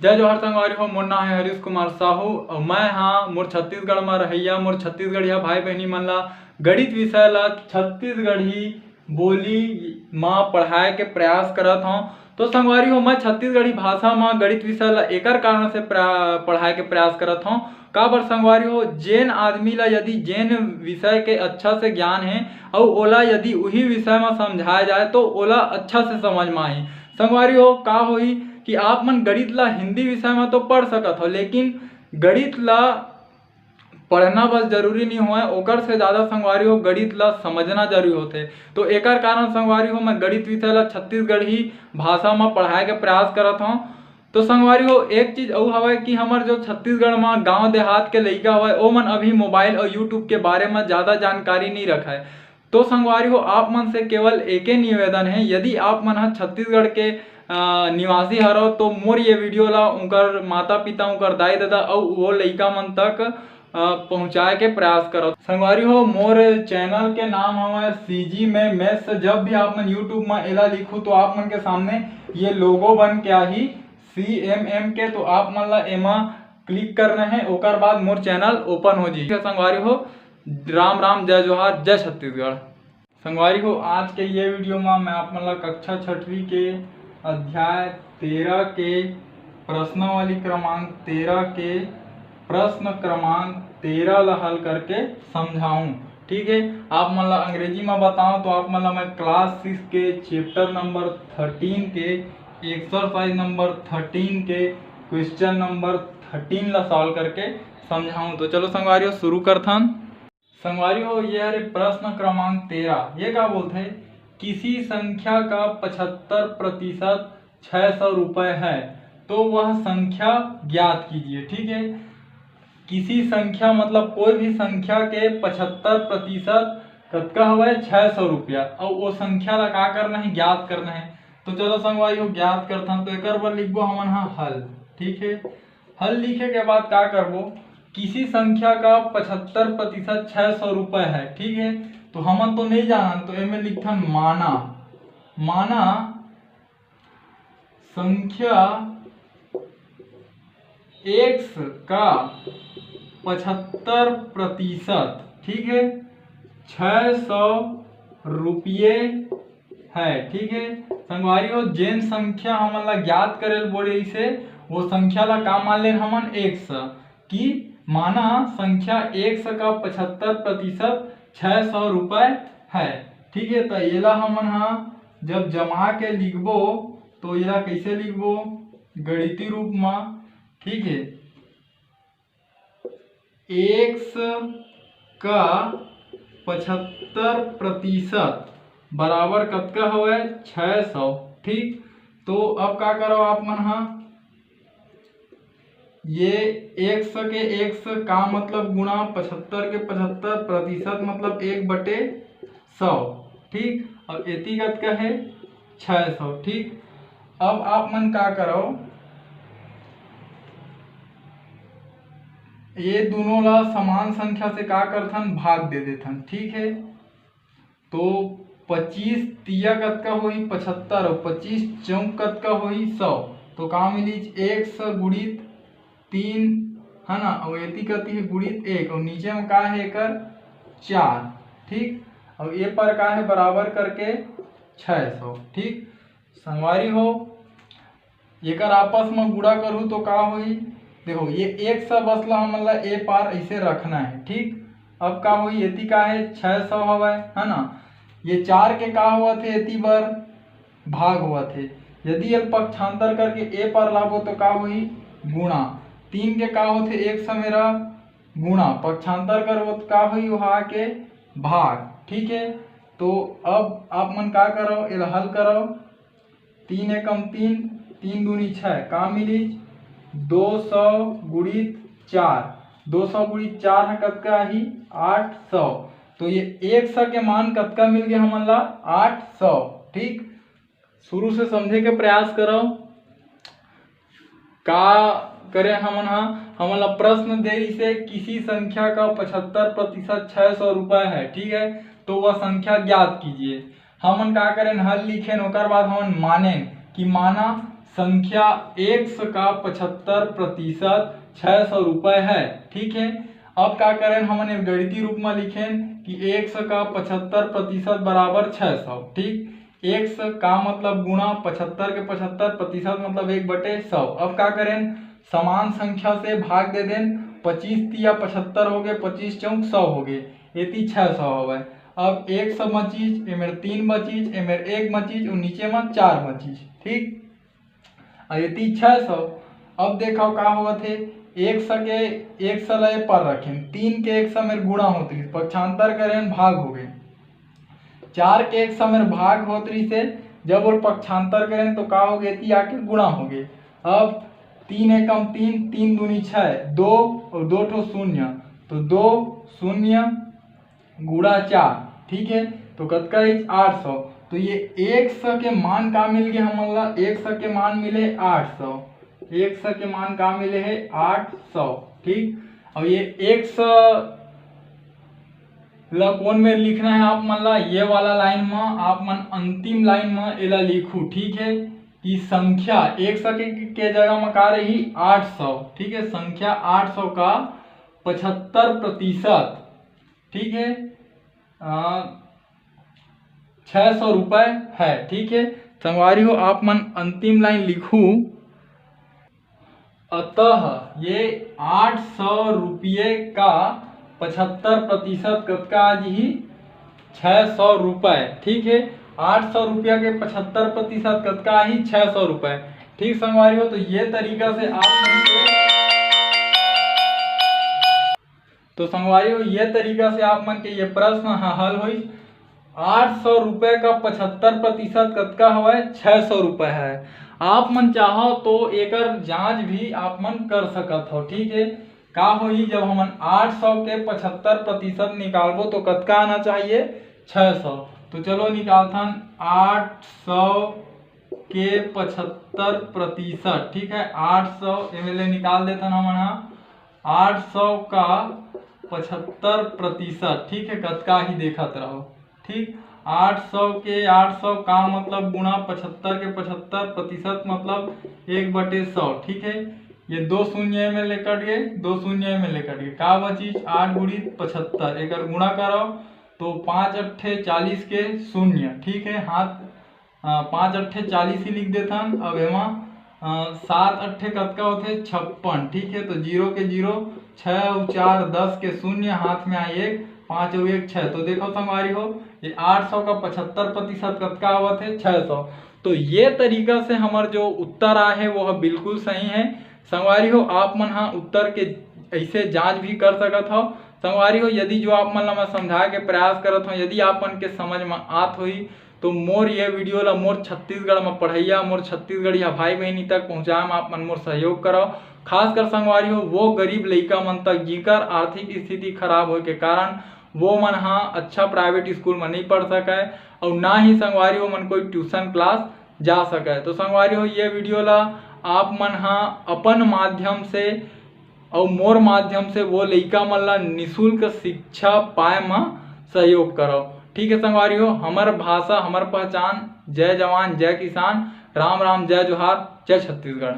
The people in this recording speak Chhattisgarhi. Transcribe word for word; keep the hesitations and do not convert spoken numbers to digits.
जय जोहार संगवारी हो, मोर नाम है हरीश कुमार साहू और मैं हाँ मोर छत्तीसगढ़ में रहैया, मोर छत्तीसगढ़िया भाई बहनी मन ला गणित विषय ला छत्तीसगढ़ी बोली मा पढ़ाए के प्रयास करत हौं। तो संगवारी हो, मैं छत्तीसगढ़ी भाषा मा गणित विषय ला एकर कारण से प्रा-, पढ़ाए के प्रयास करत हौं। काबर संगवारी हो, जेन आदमी ला यदि जेन विषय के अच्छा से ज्ञान है और ओला यदि उही विषय मा समझाया जाए तो ओला अच्छा से समझ मा आही। संगवारी हो, का होही कि आप मन गणित ला हिंदी विषय मा तो पढ़ सकत हो, लेकिन गणित ला पढ़ना बस जरूरी नहीं होय, ओकर से ज़्यादा संगवारी हो गणित ला समझना जरूरी होथे। तो एकर कारण संगवारी हो मैं गणित विषय ला छत्तीसगढ़ी भाषा मा पढ़ाए के प्रयास करत हौं। तो संगवारी हो, एक चीज अउ हवय कि हमर जो छत्तीसगढ़ मा गांव देहात के लइका हवय, ओमन अभी मोबाइल और YouTube के बारे मा ज़्यादा जानकारी नहीं रखय। तो संगवारी हो, आप मन से केवल एके निवेदन है, यदि आप मन ह छत्तीसगढ़ के, अ, निवासी हरव तो मोर ये वीडियो ला उनकर माता पिता, उनकर दाई ददा अउ वो लइका मन तक, अ, पहुँचाए के प्रयास करव। संगवारी हो, मोर चैनल के नाम हवय CG में Maths। जब भी आप मन YouTube में एला लिखू तो आप मन के सामने ये लोगो बन के आही CMM के, तो आप मन ला एमा क्लिक करना है, ओकर बाद मोर चैनल ओपन हो जाही। संगवारी हो, राम राम, जय जोहार, जय छत्तीसगढ़। संगवारी हो, आज के ये वीडियो में मैं आप मन ला कक्षा छठवीं के अध्याय तेरह के प्रश्नावली क्रमांक तेरह के प्रश्न क्रमांक तेरह ला हल करके समझाऊं। ठीक है, आप मन ला अंग्रेजी में बताऊं तो आप मन ला मैं क्लास सिक्स के चैप्टर नंबर थर्टीन के एक्सरसाइज नंबर थर्टीन के क्वेश्चन नंबर थर्टीन ला सॉल्व करके समझाऊं। तो चलो संगवारी हो, शुरू करथन। संगवारी हो, ये हरे प्रश्न क्रमांक तेरह। ये का बोलथे? किसी संख्या का पचहत्तर प्रतिशत छः सौ रुपये है, तो वह संख्या ज्ञात कीजिए। ठीक है, किसी संख्या मतलब कोई भी संख्या के पचहत्तर प्रतिशत कतका हवय? छः सौ रुपया। अउ वो संख्या ला का करना है? ज्ञात करना है। तो चलो संगवारी हो, ज्ञात करथन। तो एकर बर लिखबो हमन हा हल। ठीक है, हल लिखे के बाद का करबो? किसी संख्या का पचहत्तर प्रतिशत छः सौ रुपये है। ठीक है, तो हमन तो नहीं जानन, तो एमे लिखथन माना। माना संख्या एक्स का पचहत्तर प्रतिशत, ठीक है, छः सौ रुपये है। ठीक है संगवारी हो, जेन संख्या हमन ला ज्ञात करे ल बोले रहिसे, वो संख्या ला का मान लेन हमन? एक्स। कि माना संख्या एक्स का पचहत्तर प्रतिशत छः सौ रुपये है। ठीक है, तो एला हमन हा जब जमा के लिखबो तो एला कैसे लिखबो? गणितीय रूप में। ठीक है, एक्स का पचहत्तर प्रतिशत बराबर कतका हवय? छः सौ। ठीक, तो अब का करव आप मन हा, ये एक्स के एक्स का मतलब गुणा पचहत्तर के पचहत्तर प्रतिशत मतलब एक बटे सौ। ठीक, अब एती कतका है? छः सौ। ठीक, अब आप मन का करव, ये दोनों ला समान संख्या से का करथन? भाग दे देथन। ठीक है, तो पच्चीस तिया कतका होही? पचहत्तर, और पच्चीस चौक कतका होही? सौ। तो का मिलीच? एक्स गुणित तीन, है ना, और एती कती है गुणित एक, और नीचे में का है? एकर चार। ठीक, और ये पर का है? बराबर करके छः सौ। ठीक, संगवारी हो, एकर आपस में गुणा करूँ तो का होही? देखो, ये एक्स बस ला हमन ला ए पार ऐसे रखना है। ठीक, अब का होही? एती का है? छः सौ हवय, है ना, ये चार के का होवत है? एती बर भाग होवत है। यदि एल पक्षांतर करके ए पार लाबो तो का होही? गुणा। तीन के का होथे? एक समेरा गुणा, पक्षांतर करबो तो का होही? वहाँ के भाग। ठीक है, तो अब आप मन का करव? एला हल करव। तीन एकम तीन, तीन दूनी छः, का मिलीच? दो सौ गुणित चार। दो सौ गुणित चार है कतका आही? आठ सौ। तो ये एक्स के मान कतका मिल गया हमन ला? आठ सौ। ठीक, शुरू से समझे के प्रयास करव। का करे हमन हा? हमन ला प्रश्न दे रहिसे, किसी संख्या का पचहत्तर प्रतिशत छः सौ रुपये है। ठीक है, तो वह संख्या ज्ञात कीजिए। हमन का करेन? हल लिखेन, ओकर बाद हमन मानेन कि माना संख्या एक्स का पचहत्तर प्रतिशत छह सौ रुपए है। ठीक है, अब का करें, हमन एक गणितीय रूप में लिखें कि एक्स का पचहत्तर प्रतिशत बराबर छह सौ। ठीक, एक्स का मतलब गुणा पचहत्तर के पचहत्तर, प्रतिशत मतलब एक बटे सौ। अब का करें, समान संख्या से भाग दे दें, पच्चीस तिया पचहत्तर हो गए, पच्चीस चौक सौ हो गए, एती छह सौ हवय। अब एक सौ बचीस, एमेर तीन बचीस, एमेर एक बचीस और नीचे में चार बचीस। ठीक, और एती छह सौ। अब देखो का होवत हे, एक सौ के, एक सौ ला ए पर रखें, तीन के एक सौ मेर गुणा होत रहिस, पक्षांतर करें, भाग हो गए। चार के एक सौ मेर भाग होत रहिस हे, जब वो पक्षांतर करें तो का हो गए, एती आके गुणा हो गए। अब तीन एकम तीन, तीन दूनी छः, दो और दो ठो शून्य, तो दो शून्य गुणा चार। ठीक है, तो कतका है, आठ सौ। तो ये एक्स के मान का मिल गए हमन ला, एक्स के मान मिले आठ सौ, एक्स के मान का मिले है, आठ सौ। ठीक, और ये एक्स ला कौन में लिखना है आप मन ला, ये वाला लाइन में आप मन अंतिम लाइन में एला लिखू। ठीक है, कि संख्या एक्स के, के जगह में का रही, आठ सौ। ठीक है, संख्या आठ सौ का पचहत्तर प्रतिशत, ठीक है, छः सौ रुपये है। ठीक है संगवारी हो, आप मन अंतिम लाइन लिखू। अतः ये आठ सौ रुपये का पचहत्तर प्रतिशत कतका आ जी, छः सौ रुपये। ठीक है, आठ सौ रुपया के पचहत्तर प्रतिशत कतका ही, छः सौ रुपये। ठीक संगवारी हो, तो ये तरीका से आप तो संगवारी हो, ये तरीका से आप मन के ये प्रश्न ह हल होइस। आठ सौ रुपये का पचहत्तर प्रतिशत कतका हवय? छः सौ रुपये है। आप मन चाहो तो एकर जांच भी आप मन कर सकत हो। ठीक है, का होही जब हमन आठ सौ के पचहत्तर प्रतिशत निकालबो तो कतका आना चाहिए? छः सौ। तो चलो निकालथन आठ सौ के पचहत्तर प्रतिशत। ठीक है, आठ सौ एमे ले निकाल देथन हमन हा। आठ सौ का पचहत्तर प्रतिशत। ठीक है, कतका ही देखत रहो। ठीक, आठ सौ के आठ सौ का मतलब गुणा पचहत्तर के पचहत्तर प्रतिशत मतलब एक बटे सौ। ठीक है, ये दो शून्य में ले कट गए, दो शून्य में ले कट गए, का बची? आठ गुणित पचहत्तर, एकर गुणा करो तो पाँच अट्ठे चालीस के शून्य। ठीक है, हाथ अ, पाँच अट्ठे चालीस ही लिख देथन। अब एमा अ, सात अट्ठे कतका होथे? छप्पन। ठीक है, तो जीरो के जीरो, छः अउ चार दस के शून्य, हाथ में आए एक, पाँच अउ एक छः। तो देखो संगवारी हो, ये आठ सौ का पचहत्तर प्रतिशत कतका आवत है? छः सौ। तो ये तरीका से हमर जो उत्तर आए है वो ह बिल्कुल सही है। संगवारी हो, आप मन हा उत्तर के ऐसे जांच भी कर सकत हो। संगवारी हो, यदि जो आप मन ला मैं समझाए के प्रयास करत हूँ, यदि आप मन के समझ में आत होही तो मोर ये वीडियो ला मोर छत्तीसगढ़ में पढ़ैया, मोर छत्तीसगढ़िया भाई बहिनी तक पहुँचाए में आप मन मोर सहयोग करो। खासकर संगवारी हो, वो गरीब लइका मन तक जिकर आर्थिक स्थिति खराब होए के कारण वो मन हा अच्छा प्राइवेट स्कूल में नहीं पढ़ सके और ना ही संगवारी हो मन कोई ट्यूशन क्लास जा सके। तो संगवारी हो, ये वीडियो ला आप मन हा अपन माध्यम से अउ मोर माध्यम से वो लइका मन ला निशुल्क शिक्षा पाए म सहयोग करो। ठीक है संगवारी हो, हमर भाषा, हमर पहचान। जय जवान, जय किसान, राम राम, जय जोहार, जय छत्तीसगढ़।